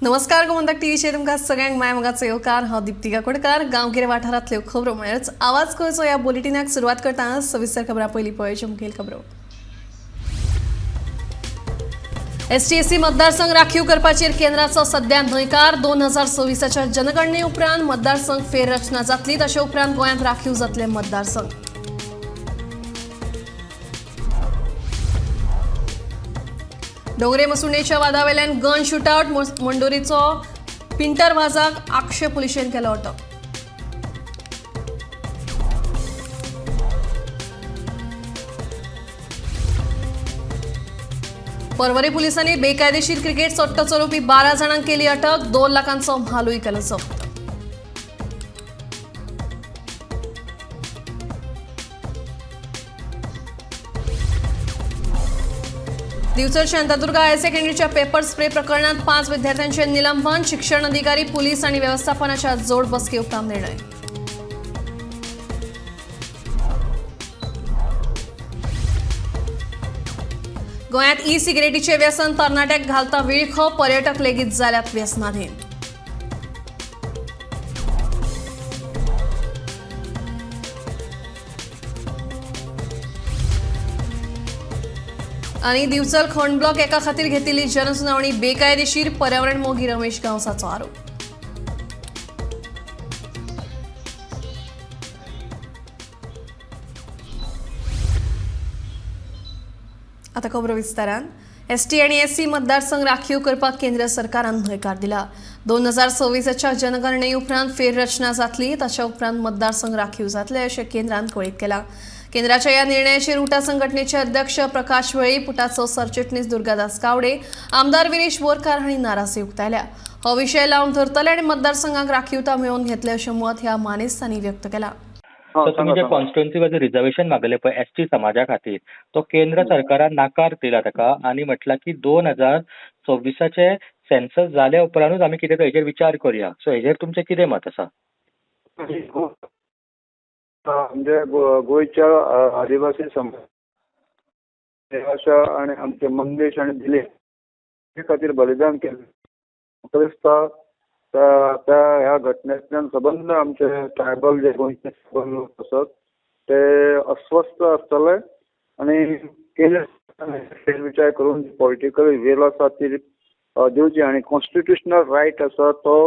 नमस्कार, गोमंतक टीव्हीचेर तुमकां सगळ्यांक माय मोगाचो येवकार. हांव दिप्ती काकोडकार. गांवगिरे वाठारांतल्यो खबरो म्हळ्यारच आवाज गोंयचो ह्या बुलेटिनाक सुरवात करता. सविस्तर खबरां पयलीं पळोवच्यो मुखेल खबरो. एसटी मतदारसंघ राखीव करपाचेर केंद्राचो सध्या न्हयकार. 2026च्या जनगणने उपरांत मतदारसंघ फेररचना जातली, तशे उपरांत गोंयांत राखीव जातले मतदारसंघ. डोंगरे मसुंडेच्या वादावेल्यान गन शूटआउट, मंडोरीचो पिंटर वाजाक आक्षे पुलिशेन केलो अटक. पर्वरी पुलिसांनी बेकायदेशीर क्रिकेट सट्टो चलोवपी 12 जाणांक केली अटक. 2 लाखांचो म्हालूय केलो जप्त. दिवचल शांतादुर्गा हायर सेकंडरीच्या पेपर स्प्रे प्रकरणात 5 विद्यार्थ्यांचे निलंबन. शिक्षण अधिकारी, पोलीस आणि व्यवस्थापनाच्या जोड बसके उपरांत निर्णय. गोंयांत ई सिगरेटीचे व्यसन तरणाट्याक घालता विळखो, पर्यटक लेगीत जाल्यात व्यसनाधीन. आणि दिवचल खण ब्लॉक एका खातीर घेतिल्ली जनसुनावणी बेकायदेशीर, पर्यावरण मोगी रमेश गांवसाचो आरोप. आता खबरो विस्तारान. एसटी आणि एससी मतदारसंघ राखीव करपाक केंद्र सरकारान न्हयकार दिला. 2026च्या जनगणने उपरांत फेररचना जातली, ताच्या उपरांत मतदारसंघ राखीव जातले अशें केंद्रान कळीत केला. केंद्राच्या या निर्णयाचेर उटा संघटनेचे अध्यक्ष प्रकाश वेळीप, उटाचो सरचिटणीस दुर्गादास कावडे, आमदार विरेश बोरकार हांणी नाराजी उक्तायल्या. हो विशय लावन धरतले आनी मतदारसंघाक राखीवता मेळोवन घेतले अशें मत ह्या मानेस्तांनी व्यक्त केला. तुमी जे कॉन्स्टिट्युएन्सी वायज रिझर्वेशन मागले पळय एसटी समाजा खातीर, तो केंद्र सरकारान नाकार दिला ताका आनी म्हटलां की 2026चे सेन्सस जाल्या उपरांतूच आमी कितें हेजेर विचार करुया. सो हेजेर तुमचें कितें मत आसा? म्हणजे गोंयच्या आदिवासी समाज आनी आमचे मंगेश आनी दिलीप हे खातीर बलिदान केलें. म्हाका दिसता त्या ह्या घटनेंतल्यान सबंद आमचे ट्रायबल जे गोंयचे ट्रायबल लोक आसात ते अस्वस्थ आसतले आनी केंद्र फेरविचार करून पॉलिटिकल वेल आसा ती दिवची आनी कॉन्स्टिट्युशनल रायट आसा तो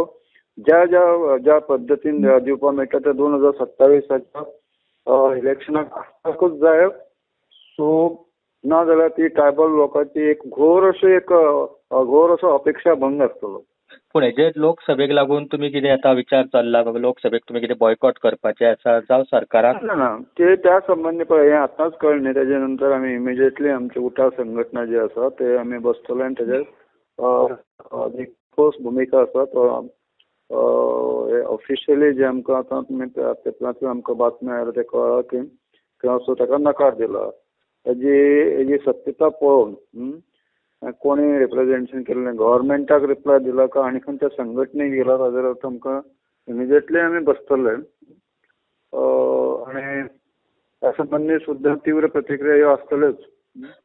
ज्या ज्या ज्या पद्दतीन दिवपाक मेळटा ते 2027च्या इलेक्शनाक आसपाकूच जाय. सो ना जाल्यार ती ट्रायबल लोकांची एक घोर अशी एक घोर असो अपेक्षा भंग आसतलो. पूण हेजेर लोकसभेक लागून तुमी कितें आतां विचार चल्ला बाबा लोकसभेक तुमी कितें बॉयकॉट करपाचें आसा जावं सरकाराक? ना ना, ते त्या संबंदी पळय हें आतांच कळ्ळें न्ही, तेजे नंतर आमी इमिजिएटली आमचे उटा संघटना जी आसा ते आमी बसतले आनी तेजेर एक ठोस भुमिका आसा तो ऑफिशियली जे आमकां आतां तुमी पेपरांतल्यान आमकां बातमी आयल्या तें कळ्ळां की सो ताका नकार दिला. हेजी सत्यता पळोवन कोणी रिप्रेजेंटेशन केल्लें गव्हर्मेंटाक रिप्लाय दिला काय आनी खंयच्या संघटनेक दिला ताजेर आतां आमकां इमिजिएटली आमी बसतले आनी त्या संबंदी सुद्दां तीव्र प्रतिक्रिया ह्यो आसतल्योच.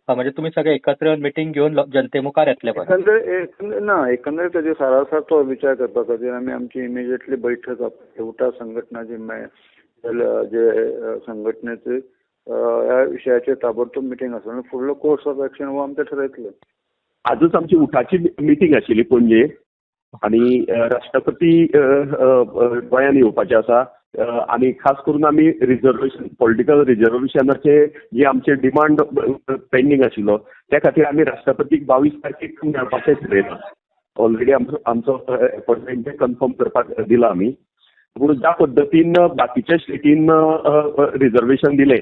म्हणजे तुमी सगळे एकत्र मिटींग घेवन जनते मुखार येतले? एकंदर ना, एकंदर तेजे सारासार तो विचार करपा खातीर आमी आमची इमिजिएटली बैठक उटा संघटना जी जे संघटनेचे ह्या विशयाचेर ताबडतोब मिटींग आसा आनी फुडलो कोर्स ऑफ एक्शन हो आमचें ठरयतले. आजच आमची उठाची मिटींग आशिल्ली पणजे आनी राष्ट्रपती गोंयांत येवपाचे आसा आनी खास करून आमी रिजर्वेशन पॉलिटिकल रिजर्वेशनाचे जे आमचे डिमांड पेंडींग आशिल्लो त्या खातीर आमी राष्ट्रपतीक 22 तारखेक मेळपाचें ठरयलां. ऑलरेडी आमचो एपॉयंटमेंट कन्फर्म करपाक दिला आमी. पूण ज्या पद्दतीन बाकीच्या स्टेटीन रिजर्वेशन दिलें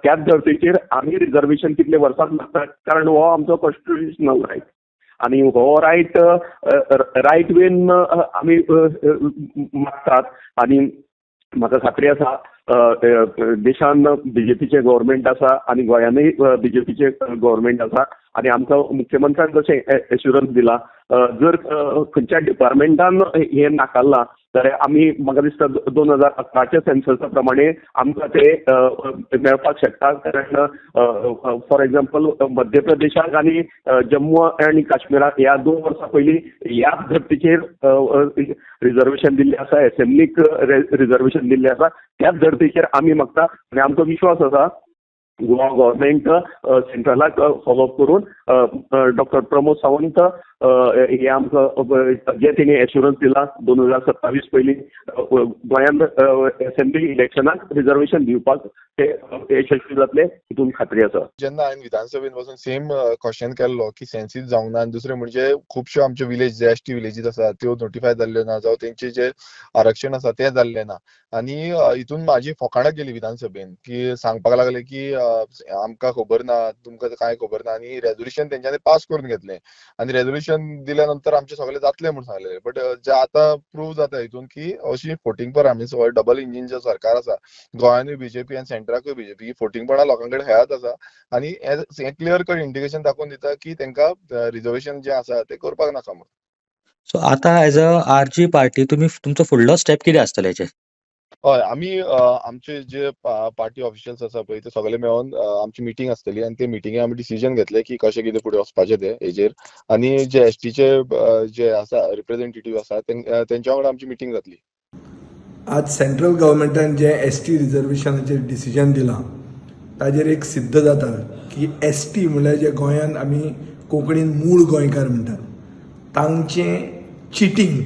त्याच धर्तेचेर आमी रिजर्वेशन कितले वर्सां मागतात, कारण हो आमचो कॉन्स्टिट्युशनल रायट आनी हो रायट रायट वेन आमी मागतात. आनी म्हाका खात्री आसा देशान बीजेपीचें गव्हर्मेंट आसा आनी गोंयानूय बीजेपीचें गव्हर्मेंट आसा आनी आमकां मुख्यमंत्र्यान जशें एश्युरन्स दिला जर खंयच्या डिपार्टमेंटान हें नाकारलां जाल्यार आमी म्हाका दिसता 2011च्या सेन्ससा प्रमाणे आमकां ते मेळपाक शकता. कारण फॉर एग्जाम्पल मध्य प्रदेशाक आनी जम्मू आनी काश्मीराक ह्या 2 वर्सां पयलीं ह्याच धर्तीचेर रिजर्वेशन दिल्लें आसा, एसेंब्लीक रिजर्वेशन दिल्लें आसा. त्याच धर्तीचेर आमी मागता आनी आमकां विश्वास आसा गोवा गव्हर्मेंट सेंट्रलाक फॉलोअप करून डॉक्टर प्रमोद सावंत हे आमकां जे तेणी एश्युरन्स दिला 2027 पयलीं गोंयांत एसेंब्ली इलेक्शनाक रिजर्वेशन दिवपाक ते यशस्वी जातले हितून खात्री आसा. जेन्ना हांवें विधानसभेन वचून सेम क्वेश्चन केल्लो की सेन्सीस जावंक ना आनी दुसरें म्हणजे खुबश्यो आमच्यो विलेज जे एस टी विलेजीस आसा त्यो नोटिफाय जाल्ल्यो ना, जावं तेंचे जे आरक्षण आसा तें जाल्लें ना. आनी हितून म्हाजी फकाणां केली विधानसभेन की सांगपाक लागले की आमकां खबर ना, तुमकां कांय खबर ना. आनी रेजोल्युशन तेंच्यांनी पास करून घेतलें आनी रेजोल्युशन दिल्या नंतर आमचे सगळे जातले म्हूण सांगलेले. बट जे आतां प्रूव जाता हितून की अशी फोटिंगपणां मिन्स डबल इंजीन जे सरकार आसा, गोंयानूय बीजेपी आनी सेंट्राकूय बीजेपी, फोटिंगपणां लोकां कडेन खेळत आसा. आनी हें क्लियर कट इंडिकेशन दाखोवन दिता की तांकां रिजर्वेशन जें आसा तें करपाक नाका म्हूण. सो आतां एज अ आरजी पार्टी तुमी तुमचो फुडलो स्टेप कितें आसतलो हेचेर? हय, आमी आमचे जे पार्टी ऑफिशियल्स आसा पळय ते सगळे मेळोन आमची मिटींग आसतली आनी ते मिटिंगे आमी डिसिजन घेतले की कशें कितें फुडें वचपाचें तें हेजेर. आनी जे एसटीचे जे आसा रिप्रेझेंटेटिव्ह आसा तेंच्या वांगडा आमची मिटींग जातली. आज सेंट्रल गव्हर्मेंटान जे एस टी रिजर्वेशनाचेर डिसिजन दिलां ताजेर एक सिद्ध जाता की एस टी म्हणल्यार जे गोंयांत आमी कोंकणीन मूळ गोंयकार म्हणटात तांचें चिटींग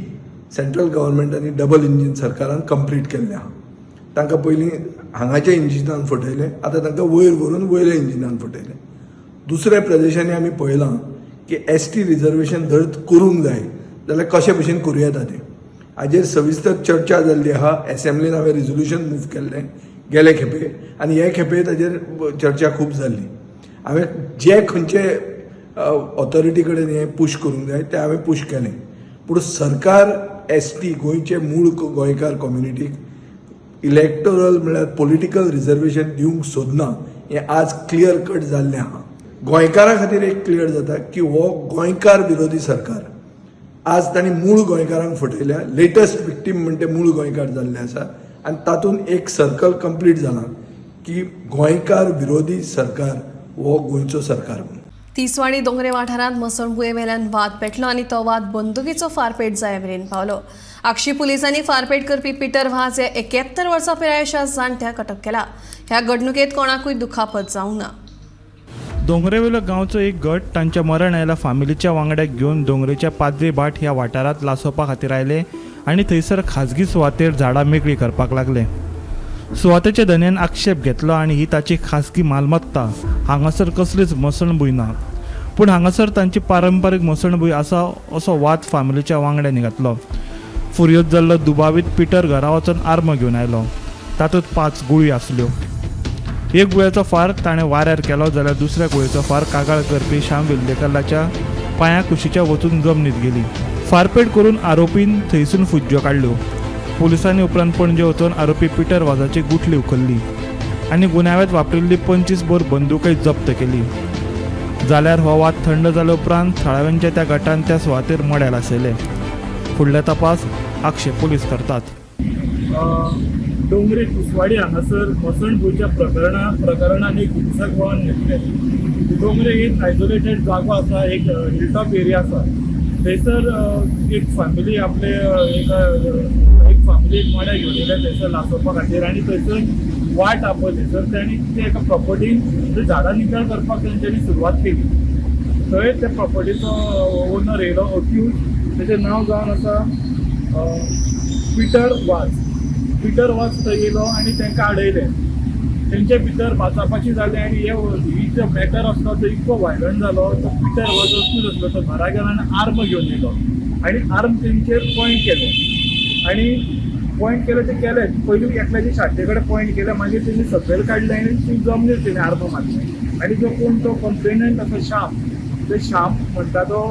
सेंट्रल गव्हर्मेंट आनी डबल इंजीन सरकारान कंप्लीट केल्लें आहा. तांकां पयलीं हांगाच्या इंजिनान फटयलें, आतां तांकां वयर व्हरून वयल्या इंजिनान फटयलें. दुसऱ्या प्रदेशांनी आमी पळयलां की एस टी रिजर्वेशन जर करूंक जाय जाल्यार कशे भशेन करूं येता तें हाजेर सविस्तर चर्चा जाल्ली आहा. एसेंब्लीन हांवें रिजोल्युशन मूव केल्लें गेले खेपे आनी हे खेपे ताजेर चर्चा खूब जाल्ली. हांवें जे खंयचे ऑथॉरिटी कडेन हें पूश करूंक जाय तें हांवें पूश केलें. पूण सरकार एस टी गोंयचे मूळ गोंयकार कम्युनिटीक इलेक्टोरल म्हळ्यार पॉलिटिकल रिजर्वेशन दिवंक सोदना हें आज क्लियर कट जाल्लें आहा. गोंयकारां खातीर एक क्लियर जाता की हो गोंयकार विरोधी सरकार. आज तांणी मूळ गोंयकारांक फटयल्या, लेटस्ट विक्टीम म्हणटे मूळ गोंयकार जाल्ले आसा आनी तातूंत एक सर्कल कंप्लीट जालां की गोंयकार विरोधी सरकार हो गोंयचो सरकार म्हणून. तिसवाडी दोंगरे वाठारांत मसणभुंये वेल्यान वाद पेटलो आनी तो वाद बंदुकीचो फारपेट जाय मेरेन पावलो. आगशी पुलिसांनी फारपेट करपी पिटर वाज हे 71 वर्सां पिरायेच्या जाणट्याक अटक केला. ह्या घडणुकेंत कोणाकूय दुखापत जावंक ना. दोंगरेवेलो गांवचो एक गट तांच्या मरण आयला फामिलीच्या वांगड्याक घेवन दोंगरेच्या पाद्री भाट ह्या वाठारांत लासोवपा खातीर आयले आनी थंयसर खाजगी सुवातेर झाडां मेकळी करपाक लागले. सुवातेच्या धनयान आक्षेप घेतलो आनी ही ताची खाजगी मालमत्ता, हांगासर कसलीच मसणभूंय ना, पूण हांगासर तांची पारंपारीक मसणभूंय आसा असो वाद फामिलीच्या वांगड्यांनी घातलो. फुर्योज जाल्लो दुबावीत पिटर घरा वचून आर्म घेवन आयलो. तातूंत 5 गुळी आसल्यो. एक गुळयेचो फार ताणें वाऱ्यार केलो जाल्यार दुसऱ्या गुळयेचो फार कागाळ करपी श्याम वेल्लेकलाच्या पांया कुशीच्या वचून जमनीत गेली. फारपेट करून आरोपीन थंयसून फुज्ज्यो काडल्यो. पुलिसांनी उपरांत पणजे वचून आरोपी पिटर वाजाची गुठली उखल्ली आनी गुन्यांवांत वापरिल्ली 25 बोर बंदूकय जप्त केली. जाल्यार हो वाद थंड जाल्या उपरांत थळाव्यांच्या त्या गटान त्या सुवातेर मडें लासयलें. फुडले तपास आगशे पोलीस करतात. डोंगरी कुसवाडी हांगासर मसणभुंयच्या प्रकरणान एक हिंसक वळण घेतलें. डोंगरे एक आयसोलेटेड जागो आसा, एक हिलटॉप एरिया आसा. थंयसर एक फॅमिली आपले एक फॅमिली एक मड्या घेवन येयल्या थंयसर लासोवपा खातीर आनी थंयसर वाट आपयली. सर तांणी ते एका प्रॉपर्टीन झाडां नितळ करपाक तेंच्यांनी सुरवात केली. थंय त्या प्रॉपर्टीचो ओनर येयलो अक्यूज, तेचें नांव जावन आसा पिटर वाज. पिटर वाज थंय येयलो आनी तांकां आडयलें. तेंचे भितर बाचाबाची जाली आनी ही जो मॅटर आसलो तो इतको व्हायलंट जालो, तो पिटर वाज अक्यूज आसलो तो घरा गेलो आनी आर्म घेवन येयलो आनी आर्म तेंचेर पॉयंट केलें आनी पॉयंट केलें तें केलें. पयलीं एकल्याचे छातये कडेन पॉयंट केलें, मागीर तेणी सकयल काडलें आनी ती जमनीर तेणी आर्म मारलें. आनी जो कोण तो कंप्लेनंट आसा श्याम, ते श्याम म्हणटा तो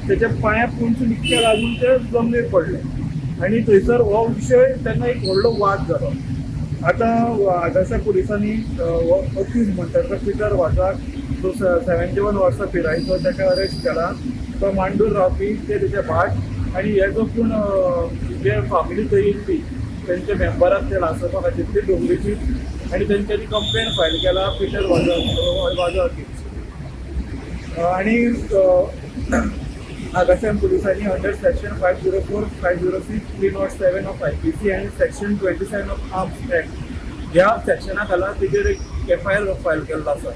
तेच्या पांया पोंदसून इतके लागून ते जमनीर पडले आनी थंयसर हो विशय तेन्ना एक व्हडलो वाद जालो. आतां आगासा पुलिसांनी हो अक्यूज म्हणटा तो पिटर वाजाक, जो 71 वर्सां पिरायेचो, ताका अरेस्ट केला. तो मांडूर रावपी, ते तेचे भाट आनी हे जो कोण जे फामिली थंय येयल्ली तेंच्या मेंबराक ते लासोवपा खातीर ती डोंगरेची आनी तेंच्यांनी कंप्लेन फायल केला पिटर वाजा वाजा अगेन्स्ट. आनी आगाशाम पुलिसांनी under section 504, 506, 307 of IPC आनी section 27 of arms act ह्या सेक्शना खाला तेजेर एक एफआयआर फायल केल्लो आसा.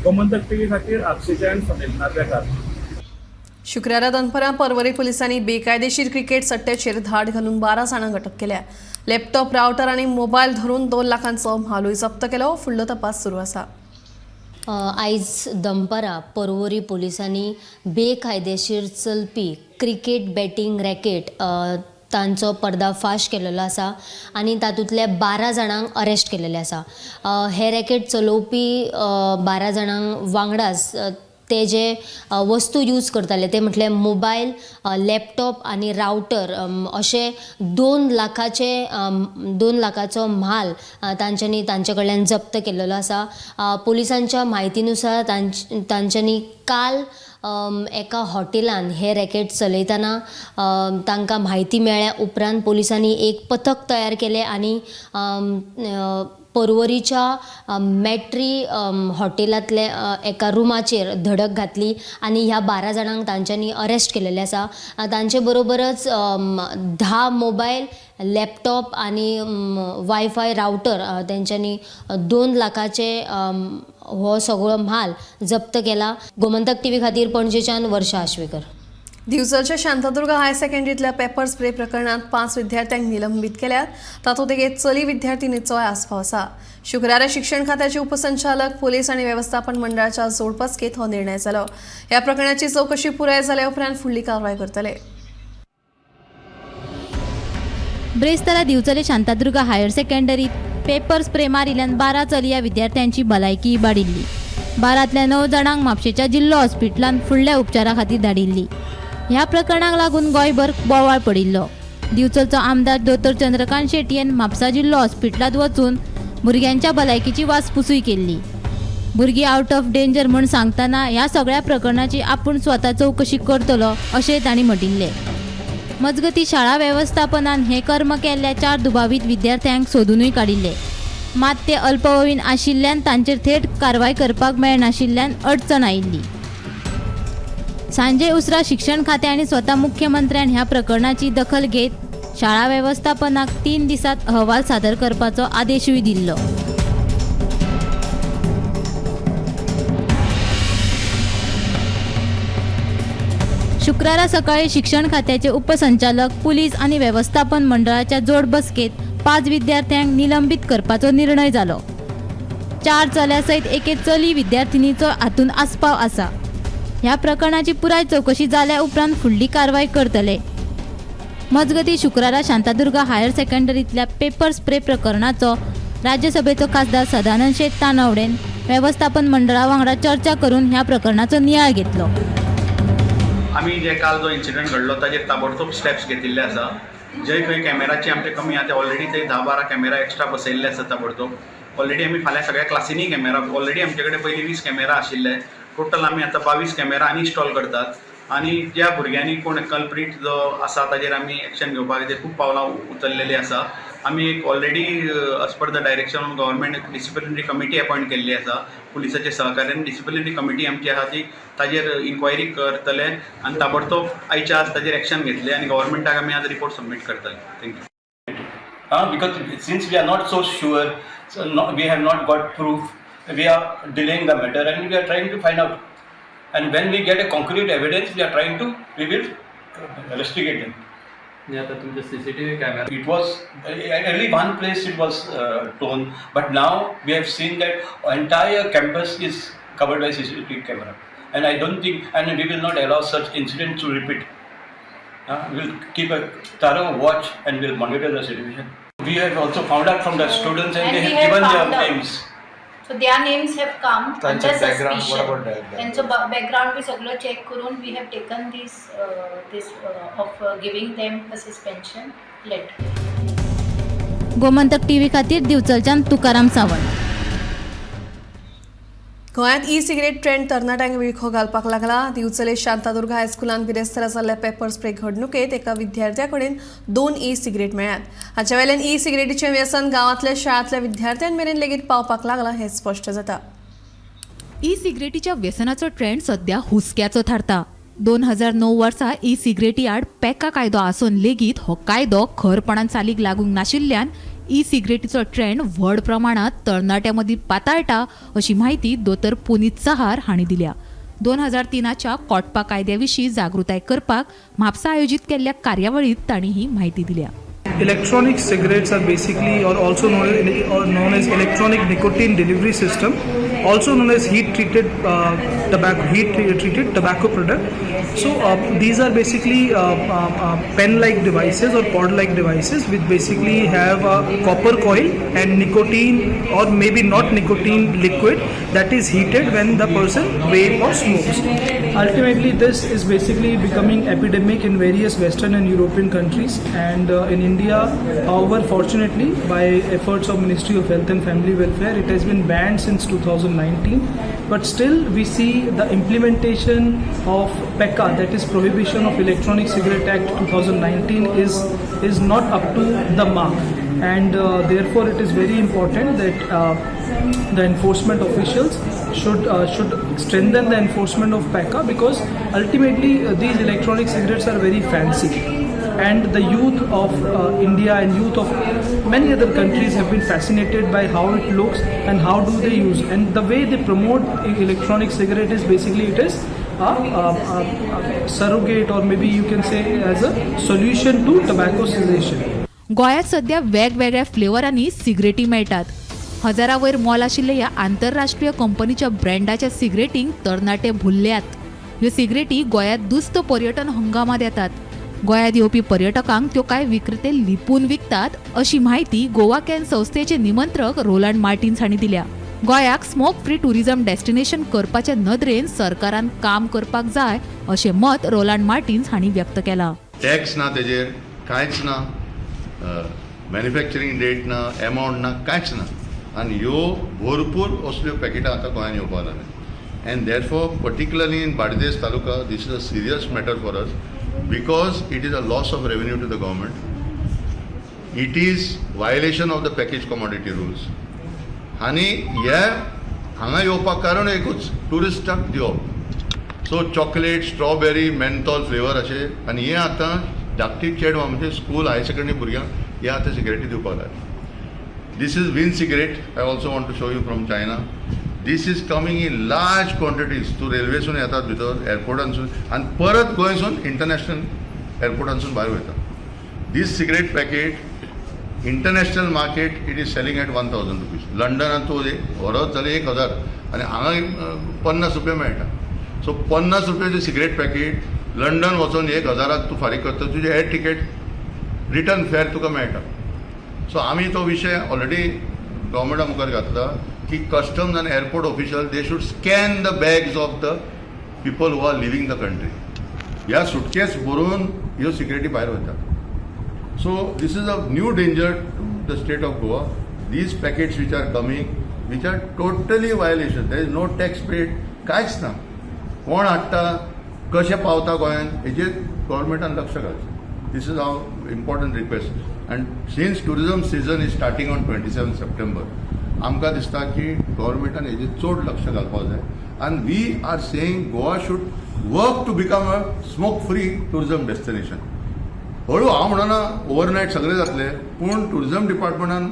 गोमंतक टीव्ही खातीर आगशीच्यान समील नार्वेकार. शुक्रारा दनपरां पर्वरी पुलिसांनी बेकायदेशीर क्रिकेट सट्ट्याचेर धाड घालून 12 जाणांक अटक केल्या. लॅपटॉप, रावटर आनी मोबायल धरून 2 लाखांचो म्हालूय जप्त केलो. फुडलो तपास सुरू आसा. आयज दनपरां पर्वरी पुलिसांनी बेकायदेशीर चलपी क्रिकेट बॅटींग रॅकेट तांचो पर्दाफाश केलेलो आसा आनी तातूंतल्या 12 जाणांक अरेस्ट केलेले आसा. हे रॅकेट चलोवपी 12 जाणांक वांगडाच ते जे वस्तू यूज करताले ते म्हटल्यार मोबायल, लॅपटॉप आनी रावटर अशे 2 लाखाचो म्हाल तांच्यांनी तांचे कडल्यान जप्त केल्लो आसा. पुलिसांच्या म्हायतीनुसार तांच्यांनी काल एका हॉटेलान हे रॅकेट चलयतना तांकां म्हायती मेळ्ळ्या उपरांत पुलिसांनी एक पथक तयार केलें आनी पर्वरीच्या मॅट्री हॉटेलांतले एका रुमाचेर धडक घातली आनी ह्या 12 जाणांक तांच्यांनी अरेस्ट केलेले आसा. तांचे बरोबरच 10 मोबायल, लॅपटॉप आनी वायफाय रावटर तांच्यांनी 2 लाखाचे हो सगळो म्हाल जप्त केला. गोमंतक टीव्ही खातीर पणजेच्यान वर्षा आश्वेकर. दिवचलच्या शांतादुर्गा हायर सेकंडरीतल्या पेपर स्प्रे प्रकरणात 5 विद्यार्थ्यांक निलंबीत केल्यात. तातूंत एक चली विद्यार्थिनीचोय आस्पाव आसा. शुक्रारा शिक्षण खात्याचे उपसंचालक, पोलीस आनी वेवस्थापन मंडळाच्या जोडबसकेत हो निर्णय जालो. ह्या प्रकरणाची चवकशी पुराय जाल्या उपरांत फुडली कारवाय करतले. ब्रेस्तारा दिवचले शांतादुर्गा हायर सेकंडरीत पेपर स्प्रे मारिल्ल्यान 12 चलया विद्यार्थ्यांची भलायकी इबाडिल्ली. 12तल्या 9 जाणांक म्हापशेच्या जिल्लो हॉस्पिटलांत फुडल्या उपचारा खातीर धाडिल्ली. ह्या प्रकरणाक लागून गोंयभर बोवाळ पडिल्लो. दिवचलचो आमदार दोतोर चंद्रकांत शेटयेन म्हापसा जिल्लो हॉस्पिटलांत वचून भुरग्यांच्या भलायकेची वासपुसूय केल्ली. भुरगीं आवट ऑफ डेंजर म्हूण सांगतना ह्या सगळ्या प्रकरणाची आपूण स्वता चवकशी करतलो अशें तांणी म्हणिल्लें. मजगती शाळा वेवस्थापनान हे कर्म केल्ल्या 4 दुबावीत विद्यार्थ्यांक सोदूनय काडिल्ले. मात ते अल्पवयीन आशिल्ल्यान तांचेर थेट कारवाय करपाक मेळनाशिल्ल्यान अडचण आयिल्ली. सांजे उसरा शिक्षण खातें आनी स्वता मुख्यमंत्र्यान ह्या प्रकरणाची दखल घेत शाळा वेवस्थापनाक 3 दिसांत अहवाल सादर करपाचो आदेशूय दिल्लो. शुक्रारा सकाळी शिक्षण खात्याचे उपसंचालक, पुलीस आनी वेवस्थापन मंडळाच्या जोड बसकेत 5 विद्यार्थ्यांक निलंबीत करपाचो निर्णय जालो. 4 चल्या सयत एके चली विद्यार्थिनीचो हातूंत आस्पाव आसा. ह्या प्रकरणाची पुराय चवकशी जाल्या उपरांत फुडली कारवाय करतले. मजगती शुक्रारा शांतादुर्गा हायर सेकंडरीतल्या पेपर स्प्रे प्रकरणाचो राज्यसभेचो खासदार सदानंद शेट तानावडेन वेवस्थापन मंडळा वांगडा चर्चा करून ह्या प्रकरणाचो नियाळ घेतलो. आमी जे काल जो इन्सिडंट घडलो ताजेर ताबडतोब स्टेप्स घेतिल्ले आसा. जे खंय कॅमेराची आमचे कमी आसा ते ऑलरेडी थंय 10-12 कॅमेरा एक्स्ट्रा बसयल्ले आसा ताबडतोब. ऑलरेडी आमी फाल्यां सगळ्या क्लासींनी कॅमेरा, ऑलरेडी आमचे कडेन पयलीं 20 कॅमेरा आशिल्ले, टोटल आमी आतां 22 कॅमेरा आनी इन्स्टॉल करतात. आनी ज्या भुरग्यांनी कोण कल्प्रीट जो आसा ताजेर आमी एक्शन घेवपा खातीर खूब पावलां उचललेली आसा. आमी एक already as per the direction of government disciplinary committee appoint केल्ली आसा. पुलिसाच्या सहकार्यान डिसिप्लिनरी कमिटी आमची आसा ती ताजेर इन्क्वायरी करतले आनी ताबडतोब आयच्या आज ताजेर एक्शन घेतले आनी गव्हर्मेंटाक आमी आज रिपोर्ट सबमीट करतले. Thank you. Because since we are not so sure, so no, we have not got proof, we are delaying the matter and we are trying to find out. And when we get a concrete evidence, we are trying to, we will investigate them. CCTV camera. It was only one place it was torn, but now we have seen that entire campus is covered by CCTV camera. And I don't think, and we will not allow such incidents to repeat. We will keep a thorough watch and we will monitor the situation. We have also found out from the students and they have given their names. So their names have come under background, suspicion. What about their background? And so background we सगळं check करून we have taken this this of giving them a suspension letter. Gomantak TV खातीर दिवचलच्यान तुकाराम सावंत. गोंयांत e cigarette trend तरणाट्यांक विळखो घालपाक लागला. दिवचले शांतादुर्गा हायस्कुलांत बिरेस्तारा जाल्ल्या पेपर स्प्रे घडणुकेंत एका विद्यार्थ्या कडेन 2 ई सिगरेट मेळ्ळ्यात. हाचे वयल्यान ई सिगरेटीचें व्यसन गांवांतल्या शाळांतल्या विद्यार्थ्यां मेरेन लेगीत पावपाक लागलां हें स्पश्ट जाता. ई सिगरेटीच्या व्यसनाचो ट्रेंड सध्या हुस्क्याचो थारता. 2009 वर्सा ई सिगरेटी आड पेका कायदो आसून लेगीत हो कायदो खरपणान चालीक लागूंक नाशिल्ल्यान ई सिगरेटीचो ट्रेंड व्हड प्रमाणात तरणाट्यां मदीं पाताळटा अशी म्हायती दोतोर पुनीत चहार हांणी दिल्या. 2003च्या कोटपा कायद्या विशीं जागृताय करपाक म्हापसा आयोजीत केल्ल्या कार्यावळींत तांणी ही म्हायती दिल्या. Electronic cigarettes are basically or also known as electronic nicotine delivery system, also known as heat treated tobacco product. So these are basically pen like devices or pod like devices which basically have a copper coil and nicotine or maybe not nicotine liquid that is heated when the person vape or smokes. Ultimately this is basically becoming epidemic in various Western and European countries, and in India, however, fortunately by efforts of Ministry of Health and Family Welfare, it has been banned since 2019. But still we see the implementation of PECA, that is Prohibition of Electronic Cigarette Act 2019, is not up to the mark, and therefore it is very important that the enforcement officials should strengthen the enforcement of PECA, because ultimately these electronic cigarettes are very fancy, and the youth of India and youth of many other countries have been fascinated by how it looks and how do they use, and the way they promote electronic cigarette is basically it is a surrogate, or maybe you can say as a solution to tobacco cessation. गोंयांत सध्या वेगवेगळ्या फ्लेवरांनी सिगरेटी मेळटात. हजारा वयर मोल आशिल्ल्या ह्या आंतरराष्ट्रीय कंपनीच्या ब्रँडाच्या सिगरेटींक तरणाटे भुल्ल्यात. ह्यो सिगरेटी गोंयांत दुस्त पर्यटन हंगामांत येतात. गोंयांत येवपी पर्यटकांक त्यो कांय विक्रेते लिपून विकतात अशी म्हायती गोवा can संस्थेचे निमंत्रक रोलांड मार्टिन्स हांणी दिल्या. गोंयाक स्मोक फ्री टुरिझम डेस्टिनेशन करपाच्या नदरेन सरकारान काम करपाक जाय अशें मत रोलांड मार्टिन्स हांणी व्यक्त केलां. टॅक्स ना तेजेर, कांयच ना, मॅन्युफॅक्चरींग डेट ना, एमावंट ना, कांयच ना, आनी ह्यो भरपूर असल्यो पॅकेटां आतां गोंयांत येवपाक लागल्या. And therefore particularly in Bardez taluka this is a serious matter for us, because it is a loss of revenue to the government, it is violation of the package commodity rules. आनी हे हांगा येवपाक कारण एकूच, ट्युरिस्टाक दिवप. So chocolate, strawberry, menthol flavour अशें, आनी हे आतां धाकटी चेडवां म्हणजे स्कूल हायर सेकंडरी भुरग्यांक हे आतां सिगरेटी दिवपाक लागले. This is Win cigarette, I also want to show you from China. This is coming in large quantities. तूं रेल्वेसून येतात भितर, एअरपोर्टांसून, आनी परत गोंयसून इंटरनॅशनल एअरपोर्टांसून भायर वयता. This cigarette packet international market it is selling at 1000 rupees. लंडनांत तूं व्हरत जाल्यार 1000 आनी हांगा 50 रुपया मेळटा. सो 50 रुपयाचें सिगरेट पॅकेट लंडन वचून 1000 तूं फारीक करता, तुजें एअर टिकेट रिटर्न फेर तुका मेळटा. सो आमी तो विशय ऑलरेडी गव्हर्मेंटा मुखार घातला की कस्टम्स आनी airport official they should scan the bags of the people who are leaving the country. ह्या सुटकेस भरून ह्यो सिगरेटी भायर वतात. So this is a new danger to the state of Goa. These packets which are coming, which are totally violation, there is no tax paid, कांयच ना, कोण हाडटा, कशें पावता गोंयांत, हेजेर गव्हर्मेंटान लक्ष घालचें. This is our important request. And since tourism season is starting on 27 September, आमकां दिसता की गव्हर्मेंटान हेजेर चड लक्ष घालपाक जाय. आनी we are saying Goa should work to become a smoke free tourism destination. हळू हांव म्हणना ओवरनायट सगळें जातलें, पूण टुरिझम डिपार्टमेंटान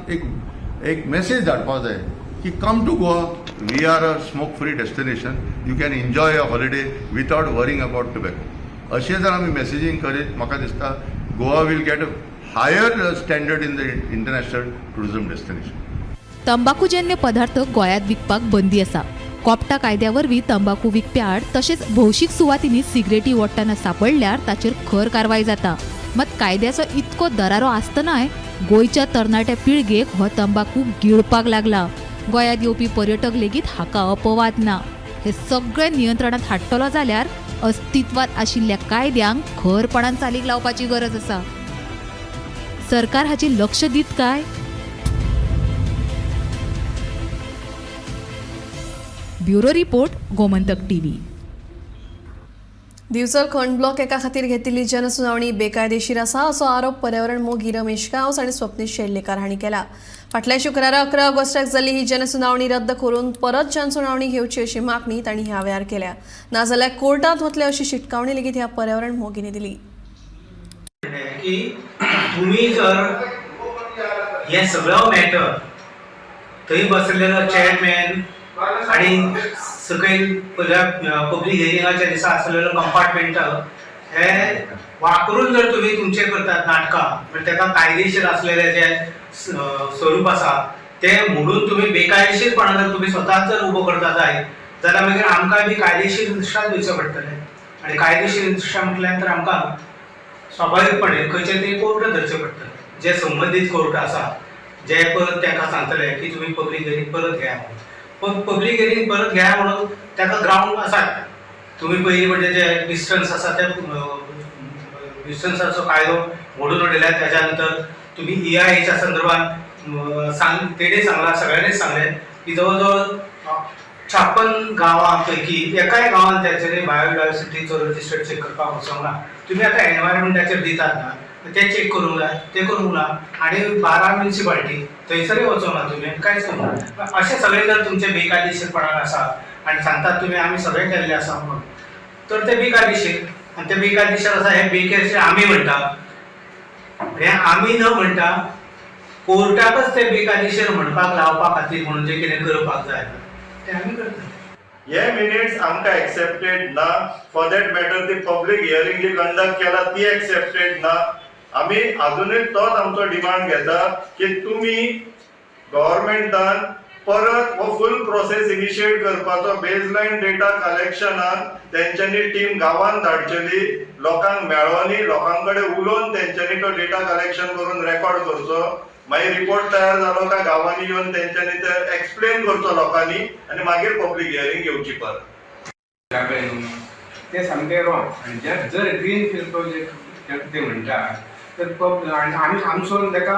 एक मॅसेज धाडपाक जाय की come to Goa, we are a smoke free destination, you can enjoy a holiday without worrying about tobacco. अशें जर आमी मॅसेजींग करीत म्हाका दिसता Goa will get a higher standard in the international tourism destination. तंबाखूजन्य पदार्थ गोंयांत विकपाक बंदी आसा. कोपटा कायद्या वरवीं तंबाखू विकप्या आड तशेंच भौशीक सुवातींनी सिगरेटी ओडटना सांपडल्यार ताचेर खर कारवाय जाता. मात कायद्याचो इतको दरारो आसतनाय गोंयच्या तरणाट्या पिळगेक हो तंबाखू गिळपाक लागला. गोंयांत येवपी पर्यटक लेगीत हाका अपवाद ना. हे सगळे नियंत्रणांत हाडटलो जाल्यार अस्तित्वात आशिल्ल्या कायद्यांक खरपणान चालीक लावपाची गरज आसा. सरकार हाचेर लक्ष दीत काय? Bureau report, Gomantak TV. Divchal खण ब्लॉक एका खातीर घेतिल्ली जनसुनावणी बेकायदेशीर आसा असो आरोप पर्यावरण मोगी रमेश गांवस आनी स्वप्नेश शेल्लेकार हांणी केला. फाटल्या शुक्रारा 11 ऑगस्टाक जाल्ली ही जनसुनावणी रद्द करून परत जनसुनावणी घेवची अशी मागणी तांणी ह्या वेळार केल्या. नाजाल्यार कोर्टांत वतले अशी शिटकावणी लेगीत ह्या पर्यावरण मोगींनी दिली. की तुम्ही जर हे सगळं मॅटर थंय बसलेलो चेअरमॅन आणि सकयल पब्लीक हियरिंगाच्या दिसा आसलेलो कंपार्टमेंट हे वापरून जर तुम्ही तुमचे करतात नाटकां, म्हणजे ताका कायदेशीर असलेले जे स्वरूप आसा ते मोडून तुम्ही बेकायदेशीरपणान जर तुम्ही स्वताच जर उबो करता जाय जाल्यार मागीर आमकां बी कायदेशीर दृश्टाच दिवचें पडटलें. आनी कायदेशीर दृश्टां म्हटल्यार तर आमकां स्वाभाविकपणे खंयचे तरी कोर्ट धरचें पडटलें, जे संबंदीत कोर्ट आसा जे परत ताका सांगतले की तुम्ही पब्लीक हियरींग परत घेया म्हणून. पण पब्लीक हियरींग परत घेया म्हणून ताका ग्रावंड आसा. तुम्ही पयलीं म्हणजे जे डिस्टन्स आसा त्या डिस्टन्साचो कायदो मोडून उडयला. त्याच्या नंतर तुम्ही EIAच्या संदर्भात तेणे सांगला, सगळ्यांनीच सांगलें की जवळ जवळ 56 गांवां पैकी एकाय गांवान तेंच्यांनी बायोडायवर्सिटीचो रजिस्टर चेक करपाक वचोंक ना. तुम्ही आतां एनवायरमेंटाचेर दितात ना, ते चेक करूंक जाय, ते करूंक ना. आनी 12 म्युनिसिपालिटी थंयसरूय वचोंक ना तुमी, कांयच करूंक ना. अशें सगळें जर तुमचें बेकायदेशीरपणान आसा आनी सांगतात तुमी आमी सगळें केल्लें आसा म्हणून, तर ते बेकायदेशीर. आनी ते बेकायदेशीर आसा हे बेकायदेशीर आमी म्हणटा, हे आमी न म्हणटा कोर्टाकच ते बेकायदेशीर म्हणपाक लावपा खातीर म्हणून जें कितें करपाक जाय ते आमी करता. हे मिनिट्स आमकां एक्सेप्टेड ना. फॉर that matter ती पब्लीक हियरींग जी कंडक्ट केला ती एक्सेप्टेड ना. आमी अजुनूय तोच आमचो डिमांड घेता की तुमी गव्हर्मेंटान परत हो फूल प्रोसेस इनिशिएट करपाचो. बेजलायन डेटा कलेक्शनान तेंच्यांनी टीम गांवांत धाडचेली, लोकांक मेळोनी, लोकां कडेन उलोवन तेंच्यांनी तो डेटा कलेक्शन करून रेकॉर्ड करचो. मागीर रिपोर्ट तयार जालो काय गांवांनी येवन तेंच्यांनी ते एक्सप्लेन करचो लोकांनी आनी मागीर पब्लीक हियरींग घेवची परत. ते सामकें रॉंग. आनी जर ग्रीन फिल्ड प्रोजेक्ट ते म्हणटा तर आमी आमचो ताका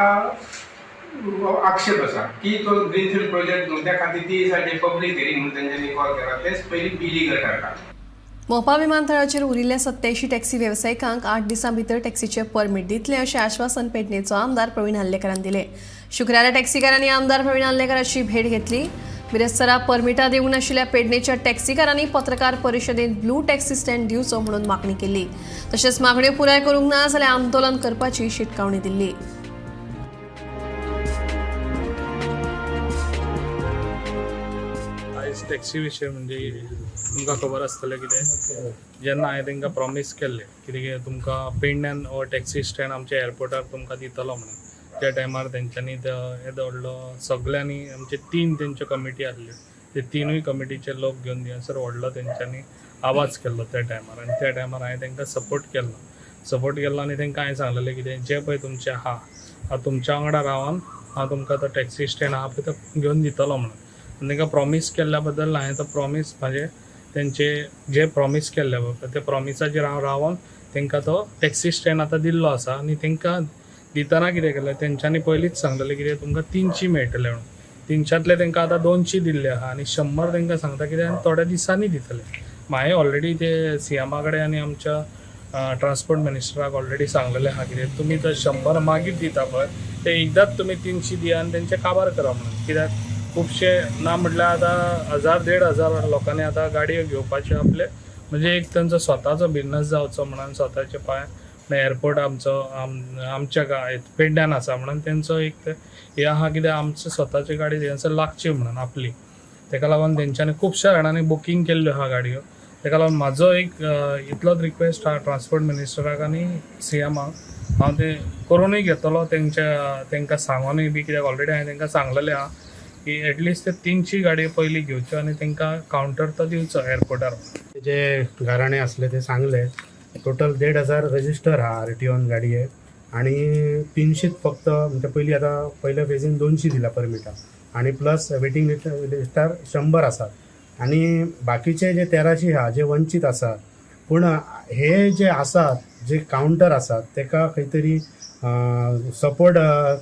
आक्षेप आसा की तो ग्रीन फिल्ड प्रोजेक्ट न्हू, त्या खातीर ती साठी पब्लीक हियरींग म्हणून तेंच्यांनी कॉल केला, तेच पयलीं इलिगल थारता. मोपा विमानतळाचेर उरिल्ल्या 87 टॅक्सी वेवसायिकांक 8 दिसां भितर टॅक्सीचे परमीट दितले अशें आश्वासन पेडणेचो आमदार प्रवीण आर्लेकारान दिलें. शुक्रारा टॅक्सीकारांनी आमदार प्रवीण आर्लेकाराची भेट घेतली. बिरेस्तारा परमिटां दिवंक नाशिल्ल्या पेडणेच्या टॅक्सीकारांनी पत्रकार परिशदेंत ब्लू टॅक्सी स्टँड दिवचो म्हणून मागणी केली. तशेंच मागण्यो पुराय करूंक ना जाल्यार आंदोलन करपाची शिटकावणी दिल्ली. आयज टॅक्सी विशय म्हणजे तुमकां खबर आसतलें कितें, जेन्ना हांवें तांकां प्रॉमीस केल्लें कितें तुमकां पेडण्यान हो टॅक्सी स्टँड आमच्या एअरपोर्टार तुमकां दितलो म्हणून, त्या टायमार तेंच्यांनी येदो व्हडलो सगळ्यांनी आमचे 3 तेंच्यो कमिटी आसल्यो, ते 3 कमिटीचे लोक घेवन थंयसर व्हडलो तेंच्यांनी आवाज केल्लो त्या टायमार. आनी त्या टायमार हांवें तांकां सपोर्ट केल्लो आनी तांकां हांवें सांगलेलें कितें जें पळय तुमचें आहा हांव तुमच्या वांगडा रावन हांव तुमकां तो टॅक्सी स्टँड आहा पळय तो घेवन दितलो म्हणून. आनी तांकां प्रॉमीस केल्ल्या बद्दल हांवें तो प्रॉमीस म्हाजें तेंचे जे प्रॉमीस केल्ले पळय त्या प्रॉमिसाचेर हांव रावन तांकां तो टॅक्सी स्टँड आतां दिल्लो आसा. आनी तांकां दितना कितें केलें तेंच्यांनी पयलींच सांगलेलें कितें तुमकां 300 मेळटले म्हणून, 300तले तांकां आतां 200 दिल्ले आहा आनी 100 तांकां सांगता कितें थोड्या दिसांनी दितले. हांवें ऑलरेडी ते सीएमा कडेन आनी आमच्या ट्रान्सपोर्ट मिनिस्टराक ऑलरेडी सांगलेलें आहा कितें तुमी तर 100 मागीर दिता पळय ते एकदांच तुमी 300 दिया आनी तेंचें काबार करा म्हणून. कित्याक खुबशे ना म्हटल्यार आतां 1000 1500 लोकांनी आतां गाडयो घेवपाचे आपले, म्हणजे एक तेंचो स्वताचो बिजनस जावचो म्हणून स्वताचे पांय एअरपोर्ट आमचो आमच्या पेडण्यान आसा म्हणून तेंचो एक हे आहा कित्याक आमचे स्वताची गाडी थंयसर लागची म्हणून आपली, तेका लागून तेंच्यांनी खुबश्या जाणांनी बुकींग केल्ल्यो आहा गाडयो. तेका लागून म्हाजो एक इतलोच रिक्वेस्ट आहा ट्रान्सपोर्ट मिनिस्टराक आनी सीएमाक, हांव ते करुनूय घेतलो तेंच्या तेंकां सांगोनूय बी, कित्याक ऑलरेडी हांवें तेंकां सांगलेलें आहा की एटलिस्ट ते 300 गाडयो पयलीं घेवच्यो आनी तेंकां कावंटर तो दिवचो एअरपोर्टार. जे गाराणे आसले ते सांगले टोटल 1500 रजिस्टर आहा आरटीओन गाडये आनी 300 फक्त म्हणजे पयलीं आतां पयल्या फेजीन 200 दिला परमिटां आनी प्लस वेटींग लिस्टार 100 आसात आनी बाकीचे जे 1300 आहा जे वंचीत आसात. पूण हे जे आसात जे कावंटर आसात तेका खंय तरी सपोर्ट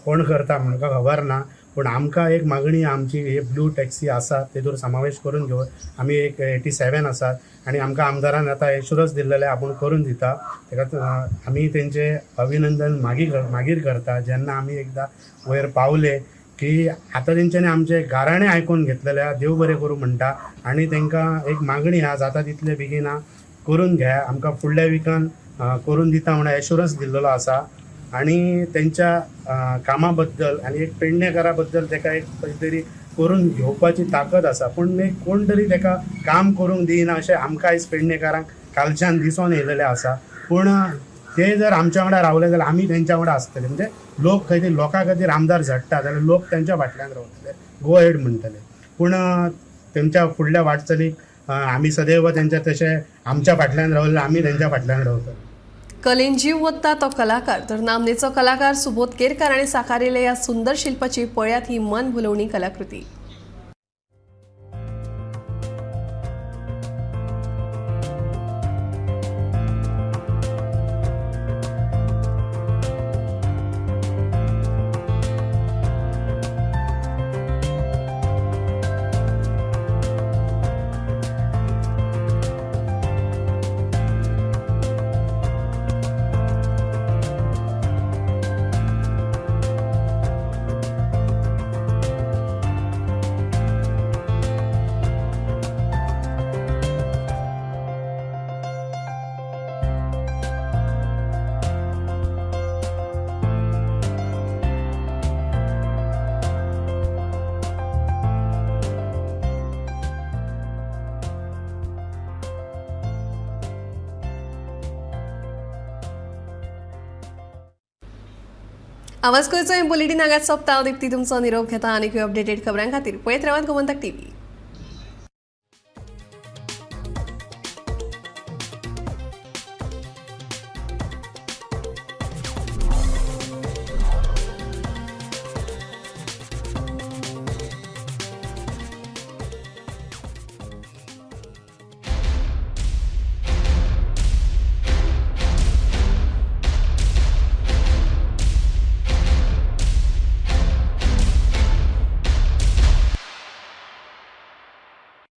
कोण करता म्हणका खबर ना, पूण आमकां एक मागणी आमची हे ब्लू टॅक्सी आसा तेतूर समावेश करून घेवन आमी एक 87 आसात आनी आमकां आमदारान आतां एश्युरन्स दिल्लेलें आपूण करून दिता. ताका आमी तेंचे अभिनंदन मागीर करता जेन्ना आमी एकदां वयर पावले की आतां तेंच्यांनी आमचे गाराणें आयकून घेतलेलें आहा, देव बरें करूं म्हणटा आनी तांकां एक मागणी आहा जाता तितले बेगीन करून घे, आमकां फुडल्या विकान करून दिता म्हणून एश्युरन्स दिल्लेलो आसा. आनी तेंच्या कामा बद्दल आनी एक पेडणेकारा बद्दल ताका एक कशें तरी करून घेवपाची ताकद आसा, पूण एक कोण तरी ताका काम करूंक दिना अशें आमकां आयज पेडणेकारांक कालच्यान दिसून येयलेलें आसा. पूण ते जर आमच्या वांगडा रावले जाल्यार आमी तेंच्या वांगडा आसतले. म्हणजे लोक खंय तरी लोकां खातीर आमदार झडटा जाल्यार लोक तेंच्या फाटल्यान रावतले, गो हेड म्हणटले. पूण तेंच्या फुडल्या वाटचालीक आमी सदैव तेंच्या तशें आमच्या फाटल्यान रावले आमी तेंच्या फाटल्यान रावतले. कलेन जीव वता तो कलाकार, तर नामनेचो कलाकार सुबोध केरकार हाणें साकारिल्ल्या ह्या सुंदर शिल्पाची पळयात ही मन भुलोवणी कलाकृती. आवाज करचो बुलेटीन हांगाच सोंपता. हांव दीप्ती तुमचो निरोप घेता आनी अपडेटेड खबरां खातीर पळयत रावात गोमंतक टीव्ही.